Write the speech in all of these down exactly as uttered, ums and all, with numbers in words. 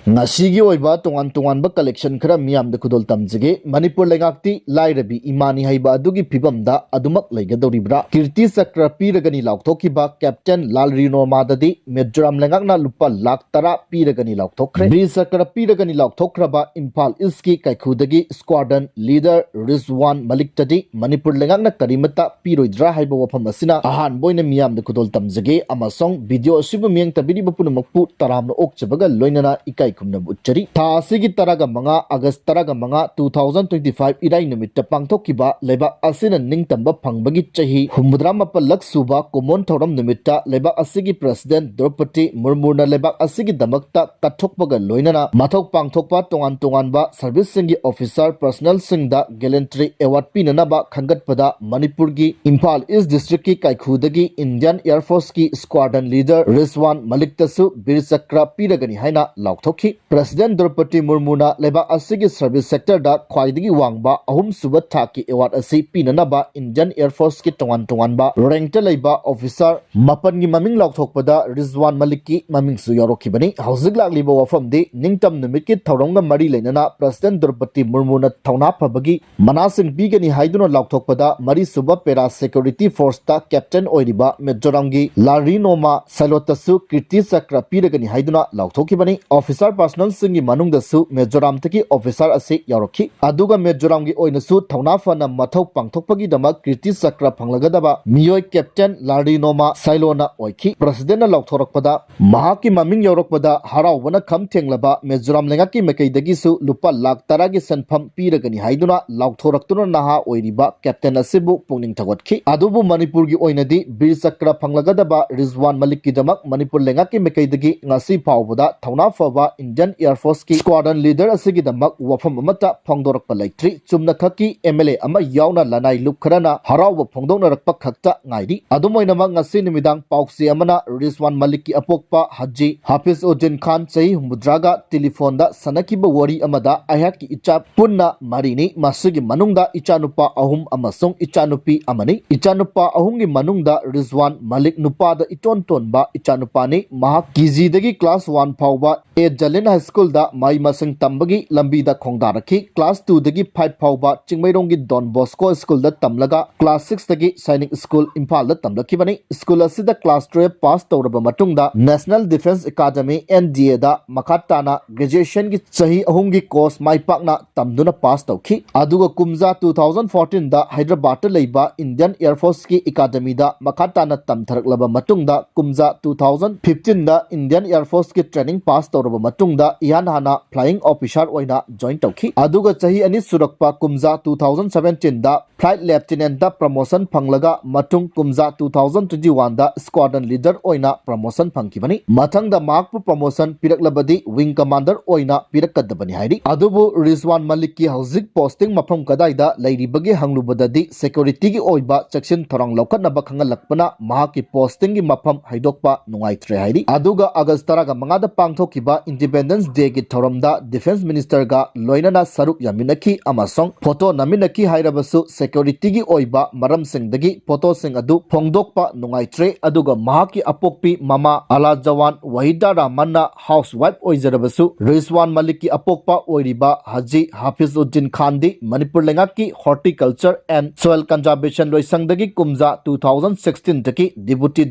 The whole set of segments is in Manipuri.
ꯉꯁꯤꯒꯤ ꯑꯣꯏꯕ ꯇꯣꯉꯥꯟ ꯇꯣꯉꯥꯟꯕ collection ꯈꯔ ꯃꯤꯌꯥꯝꯗ ꯈꯨꯗꯣꯜ ꯇꯝꯖꯒꯦ꯫ ꯃꯅꯤꯄꯨꯔ ꯂꯩꯉꯥꯛꯇꯤ ꯂꯥꯏꯔꯕꯤ ꯏꯃꯥꯅꯤ ꯍꯥꯏꯕ ꯑꯗꯨꯒꯤ ꯐꯤꯕꯝꯗ ꯑꯗꯨꯃꯛ ꯂꯩꯒꯗꯧꯔꯤꯕ꯭ꯔꯥ? ꯀꯤꯔꯇꯤ ꯆꯀ꯭ꯔ ꯄꯤꯔꯒꯅꯤ ꯂꯥꯎꯊꯣꯛꯈꯤꯕ ꯀꯦꯞꯇꯦꯟ ꯂꯥꯜꯔꯤꯅꯣꯃꯥꯗꯗꯤ ꯃꯤꯖꯣꯔꯥꯝ ꯂꯩꯉꯥꯛꯅ ꯂꯨꯄꯥ ꯂꯥꯈ ꯇꯔꯥ ꯄꯤꯔꯒꯅꯤ ꯂꯥꯎꯊꯣꯛꯈ꯭ꯔꯦ꯫ ꯕꯤꯔ ꯆꯀ꯭ꯔ ꯄꯤꯔꯒꯅꯤ ꯂꯥꯎꯊꯣꯛꯈ꯭ꯔꯕ ꯏꯝꯐꯥꯜ ꯏꯁꯀꯤ ꯀꯥꯏꯈꯨꯗꯒꯤ squadron leader ꯔꯤꯖꯋꯥꯟ ꯃꯂꯤꯛꯇꯗꯤ ꯃꯅꯤꯄꯨꯔ ꯂꯩꯉꯥꯛꯅ ꯀꯔꯤꯃꯠꯇ ꯄꯤꯔꯣꯏꯗ꯭ꯔꯥ ꯍꯥꯏꯕ ꯋꯥꯐꯝ ꯑꯁꯤꯅ ꯑꯍꯥꯟꯕ ꯑꯣꯏꯅ ꯃꯤꯌꯥꯝꯗ ꯈꯨꯗꯣꯜ ꯇꯝꯖꯒꯦ, ꯑꯃꯁꯨꯡ video ꯑꯁꯤꯕꯨ ꯃꯤꯠꯌꯦꯡ ꯇꯥꯕꯤꯔꯤꯕ ꯄꯨꯝꯅꯃꯛꯄꯨ ꯇꯔꯥꯝꯅ ꯑꯣꯛꯆꯕꯒ ꯂꯣꯏꯅꯅ ꯏꯀꯥꯏ ꯈꯨꯝꯅꯕ ꯎꯠꯆꯔꯤ꯫ ꯊꯥ ꯑꯁꯤꯒꯤ ꯇꯔꯥꯒ ꯃꯉꯥ, August ꯇꯔꯥꯒ ꯃꯉꯥ, two thousand twenty five ꯏꯔꯥꯏ ꯅꯨꯃꯤꯠꯇ ꯄꯥꯡꯊꯣꯛꯈꯤꯕ ꯂꯩꯕꯥꯛ ꯑꯁꯤꯅ ꯅꯤꯡꯇꯝꯕ ꯐꯪꯕꯒꯤ ꯆꯍꯤ ꯍꯨꯝꯐꯨꯇꯔꯥ ꯃꯥꯄꯜꯂꯛ ꯁꯨꯕ ꯀꯨꯝꯑꯣꯟ ꯊꯧꯔꯝ ꯅꯨꯃꯤꯠꯇ ꯂꯩꯕꯥꯛ ꯑꯁꯤꯒꯤ President ꯗ꯭ꯔꯧꯄꯗꯤ ꯃꯨꯔꯃꯨꯅ ꯂꯩꯕꯥꯛ ꯑꯁꯤꯒꯤꯗꯃꯛꯇ ꯀꯠꯊꯣꯛꯄꯒ ꯂꯣꯏꯅꯅ ꯃꯊꯧ ꯄꯥꯡꯊꯣꯛꯄ ꯇꯣꯉꯥꯟ ꯇꯣꯉꯥꯟꯕ service ꯁꯤꯡꯒꯤ officer personnel ꯁꯤꯡꯗ gallantry award ꯄꯤꯅꯅꯕ ꯈꯟꯒꯠꯄꯗ ꯃꯅꯤꯄꯨꯔꯒꯤ ꯏꯝꯐꯥꯜ East district ꯀꯤ ꯀꯥꯏꯈꯨꯗꯒꯤ Indian Air Force ꯀꯤ squadron leader ꯔꯤꯖꯋꯥꯟ ꯃꯂꯤꯛꯇꯁꯨ ꯕꯤꯔ ꯆꯀ꯭ꯔ ꯄꯤꯔꯒꯅꯤ ꯍꯥꯏꯅ ꯂꯥꯎꯊꯣꯛꯈꯤ꯫ President ꯗ꯭ꯔꯧꯄꯗꯤ ꯃꯨꯔꯃꯨꯅ ꯂꯩꯕꯥꯛ ꯑꯁꯤꯒꯤ service sector ꯗ ꯈ꯭ꯋꯥꯏꯗꯒꯤ ꯋꯥꯡꯕ ꯑꯍꯨꯝꯁꯨꯕ ꯊꯥꯛꯀꯤ award ꯑꯁꯤ ꯄꯤꯅꯅꯕ Indian Air Force ꯀꯤ ꯇꯣꯉꯥꯟ ꯇꯣꯉꯥꯟꯕ rank ꯇ ꯂꯩꯕ officer ꯃꯥꯄꯟꯒꯤ ꯃꯃꯤꯡ ꯂꯥꯎꯊꯣꯛꯄꯗ ꯔꯤꯖꯋꯥꯟ ꯃꯂꯤꯛꯀꯤ ꯃꯃꯤꯡꯁꯨ ꯌꯥꯎꯔꯛꯈꯤꯕꯅꯤ꯫ ꯍꯧꯖꯤꯛ ꯂꯥꯛꯂꯤꯕ ꯋꯥꯐꯝꯗꯤ ꯅꯤꯡꯇꯝ ꯅꯨꯃꯤꯠꯀꯤ ꯊꯧꯔꯝꯒ ꯃꯔꯤ ꯂꯩꯅꯅ President ꯗ꯭ꯔꯧꯄꯗꯤ ꯃꯨꯔꯃꯨꯅ ꯊꯧꯅꯥ ꯐꯕꯒꯤ ꯃꯅꯥꯁꯤꯡ ꯄꯤꯒꯅꯤ ꯍꯥꯏꯗꯨꯅ ꯂꯥꯎꯊꯣꯛꯄꯗ ꯃꯔꯤꯁꯨꯕ Para Security Force ꯇ captain ꯑꯣꯏꯔꯤꯕ ꯃꯤꯖꯣꯔꯥꯝꯒꯤ ꯂꯥꯔꯤꯅꯣꯃꯥ ꯁꯥꯏꯂꯣꯠꯇꯁꯨ ꯀꯤꯔꯇꯤ ꯆꯀ꯭ꯔ ꯄꯤꯔꯒꯅꯤ ꯍꯥꯏꯗꯨꯅ ꯂꯥꯎꯊꯣꯛꯈꯤꯕꯅꯤ꯫ Officer personnel ꯁꯤꯡꯒꯤ ꯃꯅꯨꯡꯗꯁꯨ ꯃꯤꯖꯣꯔꯥꯝꯗꯒꯤ officer ꯑꯁꯤ ꯌꯥꯎꯔꯛꯈꯤ꯫ ꯑꯗꯨꯒ ꯃꯤꯖꯣꯔꯥꯝꯒꯤ ꯑꯣꯏꯅꯁꯨ ꯊꯧꯅꯥ ꯐꯅ ꯃꯊꯧ ꯄꯥꯡꯊꯣꯛꯄꯒꯤꯗꯃꯛ ꯀꯤꯔꯇꯤ ꯆꯀ꯭ꯔ ꯐꯪꯂꯒꯗꯕ ꯃꯤꯑꯣꯏ captain ꯂꯥꯔꯤꯅꯣꯃꯥ ꯁꯥꯏꯂꯣꯅ ꯑꯣꯏꯈꯤ꯫ President ꯅ ꯂꯥꯎꯊꯣꯔꯛꯄꯗ ꯃꯍꯥꯛꯀꯤ ꯃꯃꯤꯡ ꯌꯥꯎꯔꯛꯄꯗ ꯍꯔꯥꯎꯕꯅ ꯈꯝ ꯊꯦꯡꯂꯕ ꯃꯤꯖꯣꯔꯥꯝ ꯂꯩꯉꯥꯛꯀꯤ ꯃꯥꯏꯀꯩꯗꯒꯤꯁꯨ ꯂꯨꯄꯥ ꯂꯥꯈ ꯇꯔꯥꯒꯤ ꯁꯦꯟꯐꯝ ꯄꯤꯔꯒꯅꯤ ꯍꯥꯏꯗꯨꯅ ꯂꯥꯎꯊꯣꯔꯛꯇꯨꯅ ꯅꯍꯥ ꯑꯣꯏꯔꯤꯕ captain ꯑꯁꯤꯕꯨ ꯄꯨꯛꯅꯤꯡ ꯊꯧꯒꯠꯈꯤ꯫ ꯑꯗꯨꯕꯨ ꯃꯅꯤꯄꯨꯔꯒꯤ ꯑꯣꯏꯅꯗꯤ ꯕꯤꯔ ꯆꯀ꯭ꯔ ꯐꯪꯂꯒꯗꯕ ꯔꯤꯖꯋꯥꯟ ꯃꯂꯤꯛꯀꯤꯗꯃꯛ ꯃꯅꯤꯄꯨꯔ ꯂꯩꯉꯥꯛꯀꯤ ꯃꯥꯏꯀꯩꯗꯒꯤ ꯉꯁꯤ ꯐꯥꯎꯕꯗ ꯊꯧꯅꯥ ꯐꯕ Indian Air Force ꯀꯤ squadron leader ꯑꯁꯤꯒꯤꯗꯃꯛ ꯋꯥꯐꯝ ꯑꯃꯠꯇ ꯐꯣꯡꯗꯣꯔꯛꯄ ꯂꯩꯇ꯭ꯔꯤ꯫ ꯆꯨꯝꯅꯈꯛꯀꯤ M L A ꯑꯃ ꯌꯥꯎꯅ ꯂꯅꯥꯏ ꯂꯨꯞ ꯈꯔꯅ ꯍꯔꯥꯎꯕ ꯐꯣꯡꯗꯣꯛꯅꯔꯛꯄ ꯈꯛꯇ ꯉꯥꯏꯔꯤ꯫ ꯑꯗꯨꯝ ꯑꯣꯏꯅꯃꯛ, ꯉꯁꯤ ꯅꯨꯃꯤꯗꯥꯡ ꯄꯥꯎꯆꯦ ꯑꯃꯅ ꯔꯤꯖꯋꯥꯟ ꯃꯂꯤꯛꯀꯤ ꯑꯄꯣꯛꯄ ꯍꯥꯖꯤ ꯍꯥꯐꯤꯖ ꯎꯗꯤꯟ ꯈꯥꯟ, ꯆꯍꯤ ꯍꯨꯝꯐꯨꯇꯔꯥꯒ, telephone ꯗ ꯁꯥꯟꯅꯈꯤꯕ ꯋꯥꯔꯤ ꯑꯃꯗ ꯑꯩꯍꯥꯛꯀꯤ ꯏꯆꯥ ꯄꯨꯟꯅ ꯃꯔꯤꯅꯤ, ꯃꯁꯤꯒꯤ ꯃꯅꯨꯡꯗ ꯏꯆꯥꯅꯨꯄꯥ ꯑꯍꯨꯝ ꯑꯃꯁꯨꯡ ꯏꯆꯥꯅꯨꯄꯤ ꯑꯃꯅꯤ꯫ ꯏꯆꯥꯅꯨꯄꯥ ꯑꯍꯨꯝꯒꯤ ꯃꯅꯨꯡꯗ ꯔꯤꯖꯋꯥꯟ ꯃꯂꯤꯛ ꯅꯨꯄꯥꯗ ꯏꯇꯣꯟ ꯇꯣꯟꯕ ꯏꯆꯥꯅꯨꯄꯥꯅꯤ꯫ ꯃꯍꯥꯛ K G ꯗꯒꯤ class one ꯐꯥꯎꯕ A ꯂꯦꯟ ꯍꯥꯏ ꯁ꯭ꯀꯨꯜꯗ ꯃꯍꯩ ꯃꯁꯤꯡ ꯇꯝꯕꯒꯤ ꯂꯝꯕꯤꯗ ꯈꯣꯡꯗꯥꯔꯛꯈꯤ꯫ ꯀ꯭ꯂꯥꯁ ꯇꯨꯗꯒꯤ ꯐꯥꯏꯚ ꯐꯥꯎꯕ ꯆꯤꯡꯃꯩꯔꯣꯡꯒꯤ ꯗꯣꯟ ꯕꯣꯁꯀꯣ ꯁ꯭ꯀꯨꯜꯗ ꯇꯝꯂꯒ ꯀ꯭ꯂꯥꯁ ꯁꯤꯛꯁꯇꯒꯤ ꯁꯥꯏꯅꯤꯛ ꯁ꯭ꯀꯨꯜ ꯏꯝꯐꯥꯜꯗ ꯇꯝꯂꯛꯈꯤꯕꯅꯤ꯫ ꯁ꯭ꯀꯨꯜ ꯑꯁꯤꯗ ꯀ꯭ꯂꯥꯁ ꯇꯨꯋꯦꯜꯐ ꯄꯥꯁ ꯇꯧꯔꯕ ꯃꯇꯨꯡꯗ National Defence Academy, N D A ꯗ ꯃꯈꯥ ꯇꯥꯅ ꯒ꯭ꯔꯦꯖꯨꯑꯦꯁꯟꯒꯤ ꯆꯍꯤ ꯑꯍꯨꯝꯒꯤ ꯀꯣꯔꯁ ꯃꯥꯏ ꯄꯥꯛꯅ ꯇꯝꯗꯨꯅ ꯄꯥꯁ ꯇꯧꯈꯤ꯫ ꯑꯗꯨꯒ ꯀꯨꯝꯖꯥ ꯇꯨ ꯊꯥꯎꯖꯟ ꯐꯣꯔꯇꯤꯟꯗ ꯍꯥꯏꯗ꯭ꯔꯕꯥꯗꯇ ꯂꯩꯕ ꯏꯟꯗꯤꯌꯟ ꯑꯦꯌꯔ ꯐꯣꯔꯁꯀꯤ ꯑꯦꯀꯥꯗꯃꯤꯗ ꯃꯈꯥ ꯇꯥꯅ ꯇꯝꯊꯔꯛꯂꯕ ꯃꯇꯨꯡꯗ ꯀꯨꯝꯖꯥ ꯇꯨ ꯊꯥꯎꯖꯟ ꯐꯤꯐꯇꯤꯟꯗ ꯏꯟꯗꯤꯌꯟ ꯑꯦꯌꯔ ꯐꯣꯔꯁꯀꯤ ꯇ꯭ꯔꯦꯅꯤꯡ ꯄꯥꯁ ꯇꯧꯔꯕ ꯃꯇꯨꯡꯗ ꯏꯍꯥꯟ ꯍꯥꯟꯅ ꯐ꯭ꯂꯥꯏꯌꯤꯡ ꯑꯣꯐꯤꯁꯥꯔ ꯑꯣꯏꯅ ꯖꯣꯏꯟ ꯇꯧꯈꯤ꯫ ꯑꯗꯨꯒ ꯆꯍꯤ ꯑꯅꯤ ꯁꯨꯔꯛꯄ ꯀꯨꯝꯖꯥ ꯇꯨ ꯊꯥꯎꯖꯟ ꯁꯚꯦꯟꯇꯤꯟꯗ ꯐ꯭ꯂꯥꯏꯠ ꯂꯦꯐꯇꯤꯅꯦꯟꯠꯇ ꯄ꯭ꯔꯃꯣꯁꯟ ꯐꯪꯂꯒ ꯃꯇꯨꯡ ꯀꯨꯝꯖꯥ ꯇꯨ ꯊꯥꯎꯖꯟ ꯇ꯭ꯋꯦꯟꯇꯤ ꯋꯥꯟꯗ ꯁ꯭ꯀ꯭ꯋꯥꯗ꯭ꯔꯟ ꯂꯤꯗꯔ ꯑꯣꯏꯅ ꯄ꯭ꯔꯃꯣꯁꯟ ꯐꯪꯈꯤꯕꯅꯤ꯫ ꯃꯊꯪꯗ ꯃꯍꯥꯛꯄꯨ ꯄ꯭ꯔꯃꯣꯁꯟ ꯄꯤꯔꯛꯂꯕꯗꯤ ꯋꯤꯡ ꯀꯃꯥꯟꯗꯔ ꯑꯣꯏꯅ ꯄꯤꯔꯛꯀꯗꯕꯅꯤ ꯍꯥꯏꯔꯤ꯫ ꯑꯗꯨꯕꯨ ꯔꯤꯖꯋꯥꯟ ꯃꯂꯤꯛꯀꯤ ꯍꯧꯖꯤꯛ ꯄꯣꯁꯇꯤꯡ ꯃꯐꯝ ꯀꯗꯥꯏꯗ ꯂꯩꯔꯤꯕꯒꯦ ꯍꯪꯂꯨꯕꯗꯗꯤ ꯁꯦꯀ꯭ꯌꯨꯔꯤꯇꯤꯒꯤ ꯑꯣꯏꯕ ꯆꯦꯛꯁꯤꯟ ꯊꯧꯔꯥꯡ ꯂꯧꯈꯠꯅꯕ ꯈꯪꯍꯜꯂꯛꯄꯅ ꯃꯍꯥꯛꯀꯤ ꯄꯣꯁꯇꯤꯡꯒꯤ ꯃꯐꯝ ꯍꯥꯏꯗꯣꯛꯄ ꯅꯨꯡꯉꯥꯏꯇ꯭ꯔꯦ ꯍꯥꯏꯔꯤ꯫ ꯑꯗꯨꯒ ꯑꯥꯒꯁ ꯇꯔꯥꯃꯉꯥꯗ ꯄꯥꯡꯊꯣꯛꯈꯤꯕ ꯏꯟꯗꯤꯄꯦꯟꯗꯦꯟꯁ ꯗꯦꯒꯤ ꯊꯧꯔꯝꯗ ꯗꯤꯐꯦꯟꯁ ꯃꯤꯅꯤꯁꯇꯔꯒ ꯂꯣꯏꯅꯅ ꯁꯔꯨꯛ ꯌꯥꯃꯤꯟꯅꯈꯤ ꯑꯃꯁꯨꯡ ꯐꯣꯇꯣ ꯅꯝꯃꯤꯟꯅꯈꯤ ꯍꯥꯏꯔꯕꯁꯨ ꯁꯦꯀ꯭ꯌꯨꯔꯤꯇꯤꯒꯤ ꯑꯣꯏꯕ ꯃꯔꯝꯁꯤꯡꯗꯒꯤ ꯐꯣꯇꯣꯁꯤꯡ ꯑꯗꯨ ꯐꯣꯡꯗꯣꯛꯄ ꯅꯨꯡꯉꯥꯏꯇ꯭ꯔꯦ꯫ ꯑꯗꯨꯒ ꯃꯍꯥꯛꯀꯤ ꯑꯄꯣꯛꯄꯤ ꯃꯃꯥ ꯑꯂꯥ ꯖꯋꯥꯟ ꯋꯥꯍꯤꯗꯥ ꯔꯍꯃꯟꯅ ꯍꯥꯎꯁ ꯋꯥꯏꯐ ꯑꯣꯏꯖꯔꯕꯁꯨ ꯔꯤꯖꯋꯥꯟ ꯃꯂꯤꯛꯀꯤ ꯑꯄꯣꯛꯄ ꯑꯣꯏꯔꯤꯕ ꯍꯥꯖꯤ ꯍꯥꯐꯤꯖꯎꯗꯤꯟ ꯈꯥꯟꯗꯤ ꯃꯅꯤꯄꯨꯔ ꯂꯩꯉꯥꯛꯀꯤ Horticulture and Soil Conservation ꯂꯣꯏꯁꯪꯗꯒꯤ ꯀꯨꯝꯖꯥ ꯇꯨ ꯊꯥꯎꯖꯟ ꯁꯤꯛꯁꯇꯤꯟꯗꯒꯤ ꯗꯤꯄꯨꯇꯤ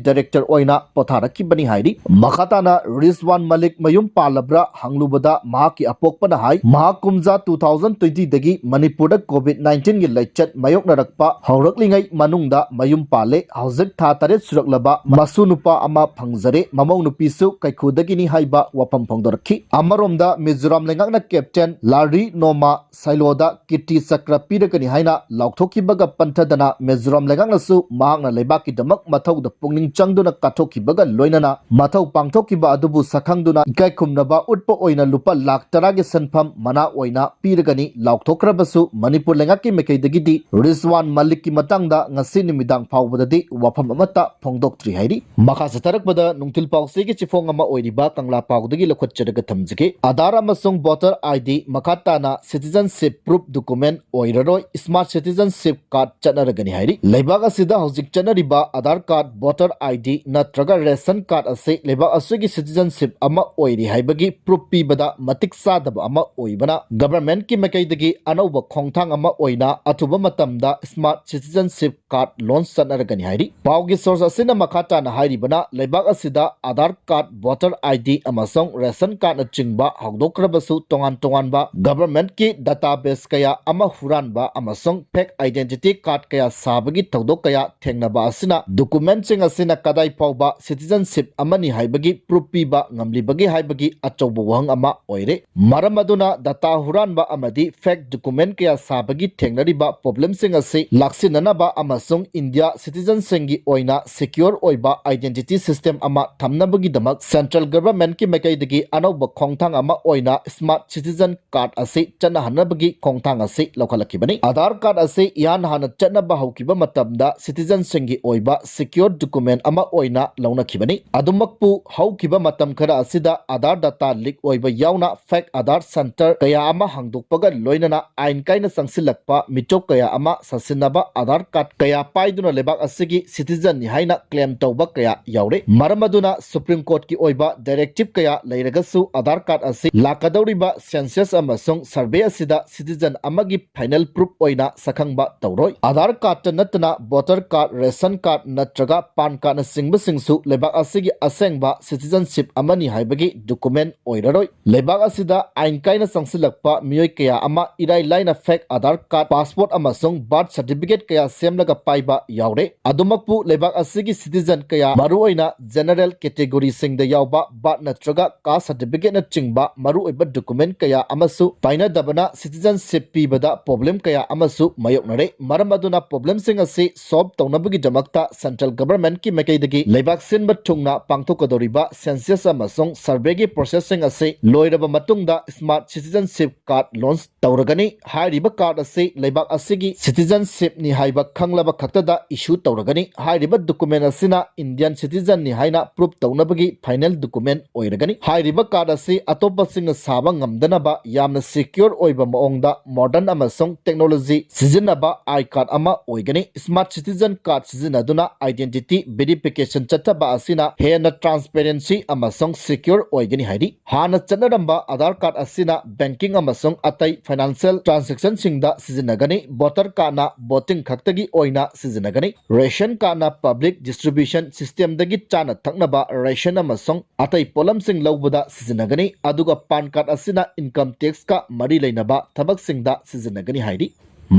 ꯗꯥꯏꯔꯦꯛꯇꯔ ꯑꯣꯏꯅ ꯄꯣꯊꯥꯔꯛꯈꯤꯕꯅꯤ ꯍꯥꯏꯔꯤ꯫ ꯃꯈꯥ ꯇꯥꯅ ꯔꯤꯖꯋꯥꯟ ꯃꯂꯤꯛ ꯃꯌꯨꯝ ꯄꯥꯜꯂꯕ꯭ꯔꯥ ꯍꯪꯂꯨꯕꯗ ꯃꯍꯥꯛꯀꯤ ꯑꯄꯣꯛꯄꯅ ꯍꯥꯏ, ꯃꯍꯥꯛ ꯀꯨꯝꯖꯥ ꯇꯨ ꯊꯥꯎꯖꯟ ꯇ꯭ꯋꯦꯟꯇꯤꯗꯒꯤ ꯃꯅꯤꯄꯨꯔꯗ ꯀꯣꯚꯤꯗ ꯅꯥꯏꯟꯇꯤꯟꯒꯤ ꯂꯥꯏꯆꯠ ꯃꯥꯌꯣꯛꯅꯔꯛꯄ ꯍꯧꯔꯛꯂꯤꯉꯩ ꯃꯅꯨꯡꯗ ꯃꯌꯨꯝ ꯄꯥꯜꯂꯦ꯫ ꯍꯧꯖꯤꯛ ꯊꯥ ꯇꯔꯦꯠ ꯁꯨꯔꯛꯂꯕ ꯃꯁꯨ ꯅꯨꯄꯥ ꯑꯃ ꯐꯪꯖꯔꯦ꯫ ꯃꯃꯧ ꯅꯨꯄꯤꯁꯨ ꯀꯩꯈꯨꯗꯒꯤꯅꯤ ꯍꯥꯏꯕ ꯋꯥꯐꯝ ꯐꯣꯡꯗꯣꯔꯛꯈꯤ꯫ ꯑꯃꯔꯣꯝꯗ ꯃꯤꯖꯣꯔꯥꯝ ꯂꯩꯉꯥꯛꯅ ꯀꯦꯞꯇꯦꯟ ꯂꯥꯔꯤ ꯅꯣꯃꯥ ꯁꯥꯏꯂꯣꯗ ꯀꯤꯔꯇꯤ ꯆꯀ꯭ꯔ ꯄꯤꯔꯒꯅꯤ ꯍꯥꯏꯅ ꯂꯥꯎꯊꯣꯛꯈꯤꯕꯒ ꯄꯟꯊꯗꯅ ꯃꯤꯖꯣꯔꯥꯝ ꯂꯩꯉꯥꯛꯅꯁꯨ ꯃꯍꯥꯛꯅ ꯂꯩꯕꯥꯛꯀꯤꯗꯃꯛ ꯃꯊꯧꯗ ꯄꯨꯛꯅꯤꯡ ꯆꯪꯗꯨꯅ ꯀꯠꯊꯣꯛꯈꯤꯕꯒ ꯂꯣꯏꯅꯅ ꯃꯊꯧ ꯄꯥꯡꯊꯣꯛꯈꯤꯕ ꯑꯗꯨꯕꯨ ꯁꯛꯈꯪꯗꯨꯅ ꯏꯀꯥꯏ ꯈꯨꯝꯅꯕ ꯎꯠꯄ ꯑꯣꯏꯅ ꯂꯨꯄꯥ ꯂꯥꯈ ꯇꯔꯥꯒꯤ ꯁꯦꯟꯐꯝ ꯃꯅꯥ ꯑꯣꯏꯅ ꯄꯤꯔꯒꯅꯤ ꯂꯥꯎꯊꯣꯛꯈ꯭ꯔꯕꯁꯨ ꯃꯅꯤꯄꯨꯔ ꯂꯩꯉꯥꯛꯀꯤ ꯃꯥꯏꯀꯩꯗꯒꯤꯗꯤ ꯔꯤꯖꯋꯥꯟ ꯃꯂꯤꯛꯀꯤ ꯃꯇꯥꯡꯗ ꯉꯁꯤ ꯅꯨꯃꯤꯗꯥꯡ ꯐꯥꯎꯕꯗꯗꯤ ꯋꯥꯐꯝ ꯑꯃꯠꯇ ꯐꯣꯡꯗꯣꯛꯇ꯭ꯔꯤ ꯍꯥꯏꯔꯤ꯫ ꯃꯈꯥ ꯆꯠꯊꯔꯛꯄꯗ ꯅꯨꯡꯊꯤꯜ ꯄꯥꯎꯆꯦꯒꯤ ꯆꯤꯐꯣꯡ ꯑꯃ ꯑꯣꯏꯔꯤꯕ ꯀꯪꯂꯥ ꯄꯥꯎꯗꯒꯤ ꯂꯧꯈꯠꯆꯔꯒ ꯊꯝꯖꯒꯦ꯫ ꯑꯥꯙꯥꯔ ꯑꯃꯁꯨꯡ ꯚꯣꯇꯔ ꯑꯥꯏ ꯗꯤ ꯃꯈꯥ ꯇꯥꯅ ꯁꯤꯇꯤꯖꯟꯁꯤꯞ ꯄ꯭ꯔꯨꯐ ꯗꯣꯀꯨꯃꯦꯟ ꯑꯣꯏꯔꯔꯣꯏ, ꯁ꯭ꯃꯥꯔꯠ ꯁꯤꯇꯤꯖꯟꯁꯤꯞ ꯀꯥꯔꯗ ꯆꯠꯅꯔꯒꯅꯤ ꯍꯥꯏꯔꯤ꯫ ꯂꯩꯕꯥꯛ ꯑꯁꯤꯗ ꯍꯧꯖꯤꯛ ꯆꯠꯅꯔꯤꯕ Aadhaar card, voter I D ꯅꯠꯇ꯭ꯔꯒ ꯔꯦꯁꯟ ꯀꯥꯔꯗ ꯑꯁꯤ ꯂꯩꯕꯥꯛ ꯑꯁꯤꯒꯤ ꯁꯤꯇꯤꯖꯟꯁꯤꯞ ꯑꯃ ꯑꯣꯏꯔꯤ ꯍꯥꯏꯕꯒꯤ proof ꯄꯤꯕꯗ ꯃꯇꯤꯛ ꯆꯥꯗꯕ ꯑꯃ ꯑꯣꯏꯕꯅ governmentꯀꯤ ꯃꯥꯏꯀꯩꯗꯒꯤ ꯑꯅꯧꯕ ꯈꯣꯡꯊꯥꯡ ꯑꯃ ꯑꯣꯏꯅ ꯑꯊꯨꯕ ꯃꯇꯝꯗ smart citizenship card launch ꯆꯠꯅꯔꯒꯅꯤ ꯍꯥꯏꯔꯤ꯫ ꯄꯥꯎꯒꯤ source ꯑꯁꯤꯅ ꯃꯈꯥ ꯇꯥꯅ ꯍꯥꯏꯔꯤꯕꯅ, ꯂꯩꯕꯥꯛ ꯑꯁꯤꯗ Aadhaar card, voter ID ꯑꯃꯁꯨꯡ ration cardꯅꯆꯤꯡꯕ ꯍꯧꯗꯣꯛꯈ꯭ꯔꯕꯁꯨ, ꯇꯣꯉꯥꯟ ꯇꯣꯉꯥꯟꯕ governmentꯀꯤ database ꯀꯌꯥ ꯑꯃ ꯍꯨꯔꯥꯟꯕ ꯑꯃꯁꯨꯡ fake identity card ꯀꯌꯥ ꯁꯥꯕꯒꯤ ꯊꯧꯗꯣꯛ ꯀꯌꯥ ꯊꯦꯡꯅꯕ ꯑꯁꯤꯅ documentꯁꯤꯡ ꯑꯁꯤꯅ ꯀꯗꯥꯏ ꯐꯥꯎꯕ citizenship ꯑꯃꯅꯤ ꯍꯥꯏꯕꯒꯤ proof ꯄꯤꯕ ꯉꯝꯂꯤꯕꯒꯦ ꯍꯥꯏꯕꯒꯤ ꯑꯆꯧꯕ ꯋꯥꯍꯪ ꯑꯃ ꯑꯣꯏꯔꯦ꯫ ꯃꯔꯝ ꯑꯗꯨꯅ data ꯍꯨꯔꯥꯟꯕ ꯑꯃꯗꯤ fake document ꯀꯌꯥ ꯁꯥꯕꯒꯤ ꯊꯦꯡꯅꯔꯤꯕ problemꯁꯤꯡ ꯑꯁꯤ ꯂꯥꯛꯁꯤꯟꯅꯅꯕ ꯑꯃꯁꯨꯡ India citizenꯁꯤꯡꯒꯤ ꯑꯣꯏꯅ secure ꯑꯣꯏꯕ identity system ꯑꯃ ꯊꯝꯅꯕꯒꯤꯗꯃꯛ central governmentꯀꯤ ꯃꯥꯏꯀꯩꯗꯒꯤ ꯑꯅꯧꯕ ꯈꯣꯡꯊꯥꯡ ꯑꯃ ꯑꯣꯏꯅ smart citizen card ꯑꯁꯤ ꯆꯠꯅꯍꯟꯅꯕꯒꯤ ꯈꯣꯡꯊꯥꯡ ꯑꯁꯤ ꯂꯧꯈꯠꯂꯛꯈꯤꯕꯅꯤ꯫ Aadhaar card ꯑꯁꯤ ꯏꯍꯥꯟ ꯍꯥꯟꯅ ꯆꯠꯅꯕ ꯍꯧꯈꯤꯕ ꯃꯇꯝꯗ citizenꯁꯤꯡꯒꯤ ꯑꯣꯏꯕ secure document ꯑꯃ ꯑꯣꯏꯅ ꯂꯧꯅꯈꯤꯕꯅꯤ꯫ ꯑꯗꯨꯃꯛꯄꯨ, ꯍꯧꯈꯤꯕ ꯃꯇꯝ ꯈꯔ ꯑꯁꯤꯗ Aadhaar data leak ꯑꯣꯏꯕ ꯌꯥꯎꯅ fake Aadhaar center ꯀꯌꯥ ꯑꯃ ꯍꯥꯡꯗꯣꯛꯄꯒ ꯂꯣꯏꯅꯅ ꯑꯥꯏꯟ ꯀꯥꯏꯅ ꯆꯪꯁꯤꯜꯂꯛꯄ ꯃꯤꯇꯣꯞ ꯀꯌꯥ ꯑꯃ ꯁꯥꯁꯤꯟꯅꯕ, Aadhaar card ꯀꯌꯥ ꯄꯥꯏꯗꯨꯅ ꯂꯩꯕꯥꯛ ꯑꯁꯤꯒꯤ citizenꯅꯤ ꯍꯥꯏꯅ claim ꯇꯧꯕ ꯀꯌꯥ ꯌꯥꯎꯔꯦ꯫ ꯃꯔꯝ ꯑꯗꯨꯅ Supreme Courtꯀꯤ ꯑꯣꯏꯕ directive ꯀꯌꯥ ꯂꯩꯔꯒꯁꯨ Aadhaar card ꯑꯁꯤ ꯂꯥꯛꯀꯗꯧꯔꯤꯕ census ꯑꯃꯁꯨꯡ survey ꯑꯁꯤꯗ citizen ꯑꯃꯒꯤ final proof ꯑꯣꯏꯅ ꯁꯛꯈꯪꯕ ꯇꯧꯔꯣꯏ꯫ Aadhaar cardꯇ ꯅꯠꯇꯅ voter card, ration card ꯅꯠꯇ꯭ꯔꯒ PAN cardꯅꯆꯤꯡꯕꯁꯤꯡꯁꯨ ꯂꯩꯕꯥꯛ ꯑꯁꯤꯒꯤ ꯑꯁꯦꯡꯕ citizenship ꯑꯃꯅꯤ ꯍꯥꯏꯕꯒꯤ document ꯑꯣꯏꯔꯔꯣꯏ꯫ ꯂꯩꯕꯥꯛ ꯑꯁꯤꯗ ꯑꯥꯏꯟ ꯀꯥꯏꯅ ꯆꯪꯁꯤꯜꯂꯛꯄ ꯃꯤꯑꯣꯏ ꯀꯌꯥ ꯑꯃ ꯏꯔꯥꯏ ꯂꯥꯏꯅ fake Aadhaar card, passport ꯑꯃꯁꯨꯡ birth certificate ꯀꯌꯥ ꯁꯦꯝꯂꯒ ꯄꯥꯏꯕ ꯌꯥꯎꯔꯦ꯫ ꯑꯗꯨꯃꯛꯄꯨ, ꯂꯩꯕꯥꯛ ꯑꯁꯤꯒꯤ citizen ꯀꯌꯥ, ꯃꯔꯨꯑꯣꯏꯅ general categoryꯁꯤꯡꯗ ꯌꯥꯎꯕ birth ꯅꯠꯇ꯭ꯔꯒ caste certificateꯅꯆꯤꯡꯕ ꯃꯔꯨꯑꯣꯏꯕ document ꯀꯌꯥ ꯑꯃꯁꯨ ꯄꯥꯏꯅꯗꯕꯅ citizenship ꯄꯤꯕꯗ problem ꯀꯌꯥ ꯑꯃꯁꯨ ꯃꯥꯌꯣꯛꯅꯔꯦ꯫ ꯃꯔꯝ ꯑꯗꯨꯅ problemꯁꯤꯡ ꯑꯁꯤ solve ꯇꯧꯅꯕꯒꯤꯗꯃꯛꯇ central governmentꯀꯤ ꯃꯥꯏꯀꯩꯗꯒꯤ ꯂꯩꯕꯥꯛ ꯁꯤꯟꯕ ꯊꯨꯡꯅ ꯄꯥꯡꯊꯣꯛꯀꯗꯧꯔꯤꯕ census ꯑꯃꯁꯨꯡ surveyꯒꯤ processꯁꯤꯡ ꯑꯁꯤ ꯂꯣꯏꯔꯕ ꯃꯇꯨꯡꯗ smart citizenship card launch ꯇꯧꯔꯒꯅꯤ꯫ ꯍꯥꯏꯔꯤꯕ card ꯑꯁꯤ ꯂꯩꯕꯥꯛ ꯑꯁꯤꯒꯤ citizenshipꯅꯤ ꯍꯥꯏꯕ ꯈꯪꯂꯕ ꯈꯛꯇꯗ issue ꯇꯧꯔꯒꯅꯤ꯫ ꯍꯥꯏꯔꯤꯕ document ꯑꯁꯤꯅ Indian citizenꯅꯤ ꯍꯥꯏꯅ proof ꯇꯧꯅꯕꯒꯤ final document ꯑꯣꯏꯔꯒꯅꯤ꯫ ꯍꯥꯏꯔꯤꯕ card ꯑꯁꯤ ꯑꯇꯣꯞꯄꯁꯤꯡꯅ ꯁꯥꯕ ꯉꯝꯗꯅꯕ ꯌꯥꯝꯅ secure ꯑꯣꯏꯕ ꯃꯑꯣꯡꯗ modern ꯑꯃꯁꯨꯡ technology ꯁꯤꯖꯤꯟꯅꯕ iCard ꯑꯃ ꯑꯣꯏꯒꯅꯤ꯫ Smart Citizen Card ꯁꯤꯖꯤꯟꯅꯗꯨꯅ identity verification ꯆꯠꯊꯕ ꯑꯁꯤꯅ ꯍꯦꯟꯅ transparency ꯑꯃꯁꯨꯡ secure ꯑꯣꯏꯒꯅꯤ ꯍꯥꯏꯔꯤ꯫ ꯍꯥꯟꯅ ꯆꯠꯅꯔꯝꯕ ꯑꯥꯙꯥꯔ ꯀꯥꯔꯗ ꯑꯁꯤꯅ ꯕꯦꯡꯀꯤꯡ ꯑꯃꯁꯨꯡ ꯑꯇꯩ ꯐꯥꯏꯅꯥꯟꯁꯤꯌꯦꯜ ꯇ꯭ꯔꯥꯟꯖꯦꯛꯁꯟꯁꯤꯡꯗ ꯁꯤꯖꯤꯟꯅꯒꯅꯤ꯫ ꯚꯣꯇꯔ ꯀꯥꯔꯗꯅ ꯚꯣꯇꯤꯡ ꯈꯛꯇꯒꯤ ꯑꯣꯏꯅ ꯁꯤꯖꯤꯟꯅꯒꯅꯤ꯫ ꯔꯦꯁꯟ ꯀꯥꯔꯗꯅ ꯄꯕ꯭ꯂꯤꯛ ꯗꯤꯁꯇ꯭ꯔꯤꯕ꯭ꯌꯨꯁꯟ ꯁꯤꯁꯇꯦꯝꯗꯒꯤ ꯆꯥꯅ ꯊꯛꯅꯕ ꯔꯦꯁꯟ ꯑꯃꯁꯨꯡ ꯑꯇꯩ ꯄꯣꯠꯂꯝꯁꯤꯡ ꯂꯧꯕꯗ ꯁꯤꯖꯤꯟꯅꯒꯅꯤ, ꯑꯗꯨꯒ ꯄꯥꯟ ꯀꯥꯔꯗ ꯑꯁꯤꯅ ꯏꯟꯀꯝ ꯇꯦꯛꯁꯀ ꯃꯔꯤ ꯂꯩꯅꯕ ꯊꯕꯛꯁꯤꯡꯗ ꯁꯤꯖꯤꯟꯅꯒꯅꯤ ꯍꯥꯏꯔꯤ꯫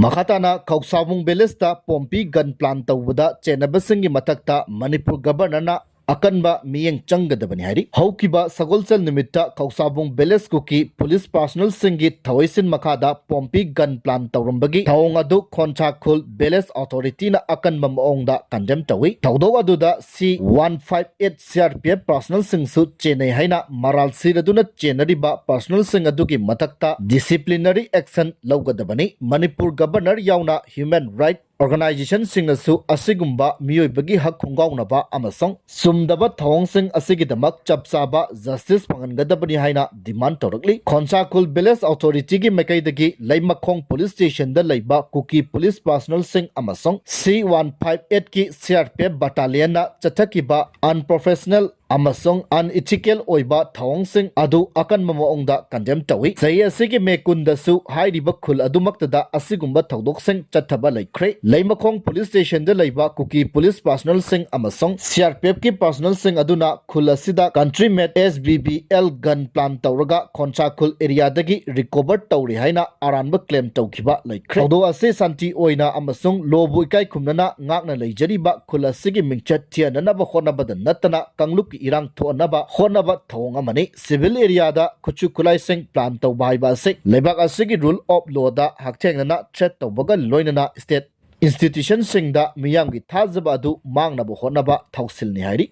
ꯃꯈꯥ ꯇꯥꯅ ꯈꯧꯁꯥꯕꯨꯡ ꯚꯤꯂꯦꯖꯇ ꯄꯣꯝꯄꯤ ꯒꯟ ꯄ꯭ꯂꯥꯟ ꯇꯧꯕꯗ ꯆꯦꯟꯅꯕꯁꯤꯡꯒꯤ ꯃꯊꯛꯇ ꯃꯅꯤꯄꯨꯔ ꯒꯚꯔꯅꯔꯅ ꯑꯀꯟꯕ ꯃꯤꯠꯌꯦꯡ ꯆꯪꯒꯗꯕꯅꯤ ꯍꯥꯏꯔꯤ꯫ ꯍꯧꯈꯤꯕ ꯁꯒꯣꯜꯁꯦꯜ ꯅꯨꯃꯤꯠꯇ ꯈꯧꯁꯥꯕꯨꯡ ꯚꯤꯂꯦꯖ ꯀꯨꯀꯤ ꯄꯨꯂꯤꯁ ꯄꯥꯔꯁꯣꯅꯦꯜꯁꯤꯡꯒꯤ ꯊꯧꯑꯣꯏꯁꯤꯟ ꯃꯈꯥꯗ ꯄꯣꯝꯄꯤ ꯒꯟ ꯄ꯭ꯂꯥꯟ ꯇꯧꯔꯝꯕꯒꯤ ꯊꯧꯑꯣꯡ ꯑꯗꯨ ꯈꯣꯟꯁꯥꯈꯨꯜ ꯚꯤꯂꯦꯖ ꯑꯣꯊꯣꯔꯤꯇꯤꯅ ꯑꯀꯟꯕ ꯃꯑꯣꯡꯗ ꯀꯟꯗꯦꯝ ꯇꯧꯏ꯫ ꯊꯧꯗꯣꯛ ꯑꯗꯨꯗ C one five eight C R P F ꯄꯥꯔꯁꯣꯅꯦꯜꯁꯤꯡꯁꯨ ꯆꯦꯟꯅꯩ ꯍꯥꯏꯅ ꯃꯔꯥꯜ ꯁꯤꯔꯗꯨꯅ ꯆꯦꯟꯅꯔꯤꯕ ꯄꯥꯔꯁꯣꯅꯦꯜꯁꯤꯡ ꯑꯗꯨꯒꯤ ꯃꯊꯛꯇ ꯗꯤꯁꯤꯄ꯭ꯂꯤꯅꯔꯤ ꯑꯦꯛꯁꯟ ꯂꯧꯒꯗꯕꯅꯤ꯫ ꯃꯅꯤꯄꯨꯔ ꯒꯚꯔꯅꯔ ꯌꯥꯎꯅ ꯍ꯭ꯌꯨꯃꯦꯟ ꯔꯥꯏꯠ ꯑꯣꯔꯒꯅꯥꯏꯖꯦꯁꯟꯁꯤꯡꯅꯁꯨ ꯑꯁꯤꯒꯨꯝꯕ ꯃꯤꯑꯣꯏꯕꯒꯤ ꯍꯛ ꯈꯣꯡꯒꯥꯎꯅꯕ ꯑꯃꯁꯨꯡ ꯆꯨꯝꯗꯕ ꯊꯧꯑꯣꯡꯁꯤꯡ ꯑꯁꯤꯒꯤꯗꯃꯛ ꯆꯞ ꯆꯥꯕ ꯖꯁꯇꯤꯁ ꯐꯪꯍꯟꯒꯗꯕꯅꯤ ꯍꯥꯏꯅ ꯗꯤꯃꯥꯟ ꯇꯧꯔꯛꯂꯤ꯫ ꯈꯣꯟꯁꯥꯈꯨꯜ ꯚꯤꯂꯦꯖ ꯑꯣꯊꯣꯔꯤꯇꯤꯒꯤ ꯃꯥꯏꯀꯩꯗꯒꯤ ꯂꯩꯃꯈꯣꯡ ꯄꯨꯂꯤꯁ ꯁ꯭ꯇꯦꯁꯟꯗ ꯂꯩꯕ ꯀꯨꯀꯤ ꯄꯨꯂꯤꯁ ꯄꯥꯔꯁꯣꯅꯦꯜꯁꯤꯡ ꯑꯃꯁꯨꯡ ꯁꯤ ꯋꯥꯟ ꯐꯥꯏꯚ ꯑꯦꯠꯀꯤ ꯁꯤ ꯑꯥꯔ ꯄꯤ ꯑꯦꯐ ꯕꯠꯇꯥꯂꯤꯌꯟꯅ ꯆꯠꯊꯈꯤꯕ ꯑꯟꯄ꯭ꯔꯣꯐꯦꯁꯅꯦꯜ ꯑꯃꯁꯨꯡ ꯑꯟꯏꯊꯤꯀꯦꯜ ꯑꯣꯏꯕ ꯊꯧꯑꯣꯡꯁꯤꯡ ꯑꯗꯨ ꯑꯀꯟꯕ ꯃꯑꯣꯡꯗ ꯀꯟꯗꯦꯝ ꯇꯧꯏ꯫ ꯆꯍꯤ ꯑꯁꯤꯒꯤ ꯃꯦ ꯀꯨꯟꯗꯁꯨ ꯍꯥꯏꯔꯤꯕ ꯈꯨꯜ ꯑꯗꯨꯃꯛꯇꯗ ꯑꯁꯤꯒꯨꯝꯕ ꯊꯧꯗꯣꯛꯁꯤꯡ ꯆꯠꯊꯕ ꯂꯩꯈ꯭ꯔꯦ꯫ ꯂꯩꯃꯈꯣꯡ ꯄꯨꯂꯤꯁ ꯁ꯭ꯇꯦꯁꯟꯗ ꯂꯩꯕ ꯀꯨꯀꯤ ꯄꯨꯂꯤꯁ ꯄꯥꯔꯁꯣꯅꯦꯜꯁꯤꯡ ꯑꯃꯁꯨꯡ ꯁꯤ ꯑꯥꯔ ꯄꯤ ꯑꯦꯐꯀꯤ ꯄꯥꯔꯁꯣꯅꯦꯜꯁꯤꯡ ꯑꯗꯨꯅ ꯈꯨꯜ ꯑꯁꯤꯗ country made S B B L gun plan ꯇꯧꯔꯒ ꯈꯣꯟꯁꯥꯈꯨꯜ ꯑꯦꯔꯤꯌꯥꯗꯒꯤ ꯔꯤꯀꯣꯚꯔ ꯇꯧꯔꯦ ꯍꯥꯏꯅ ꯑꯔꯥꯟꯕ ꯀ꯭ꯂꯦꯝ ꯇꯧꯈꯤꯕ ꯂꯩꯈ꯭ꯔꯦ꯫ ꯊꯧꯗꯣꯛ ꯑꯁꯤ ꯁꯥꯟꯇꯤ ꯑꯣꯏꯅ ꯑꯃꯁꯨꯡ ꯂꯣꯕꯨ ꯏꯀꯥꯏ ꯈꯨꯝꯅꯅ ꯉꯥꯛꯅ ꯂꯩꯖꯔꯤꯕ ꯈꯨꯜ ꯑꯁꯤꯒꯤ ꯃꯤꯡꯆꯠ ꯊꯤꯍꯟꯅꯅꯕ ꯍꯣꯠꯅꯕꯗ ꯅꯠꯇꯅ ꯀꯥꯡꯂꯨꯞꯀꯤ ꯏꯔꯥꯡ ꯊꯣꯛꯍꯟꯅꯕ ꯍꯣꯠꯅꯕ ꯊꯧꯑꯣꯡ ꯑꯃꯅꯤ꯫ ꯁꯤꯚꯤꯜ ꯑꯦꯔꯤꯌꯥꯗ ꯈꯨꯠꯁꯨ ꯈꯨꯠꯂꯥꯏꯁꯤꯡ ꯄ꯭ꯂꯥꯟ ꯇꯧꯕ ꯍꯥꯏꯕ ꯑꯁꯤ ꯂꯩꯕꯥꯛ ꯑꯁꯤꯒꯤ ꯔꯨꯜ ꯑꯣꯐ ꯂꯣꯗ ꯍꯛꯊꯦꯡꯅꯅ ꯊ꯭ꯔꯦꯠ ꯇꯧꯕꯒ ꯂꯣꯏꯅꯅ ꯁ꯭ꯇꯦꯠ ꯏꯟꯁꯇꯤꯇ꯭ꯌꯨꯁꯟꯁꯤꯡꯗ ꯃꯤꯌꯥꯝꯒꯤ ꯊꯥꯖꯕ ꯑꯗꯨ ꯃꯥꯡꯅꯕ ꯍꯣꯠꯅꯕ ꯊꯧꯁꯤꯜꯅꯤ ꯍꯥꯏꯔꯤ꯫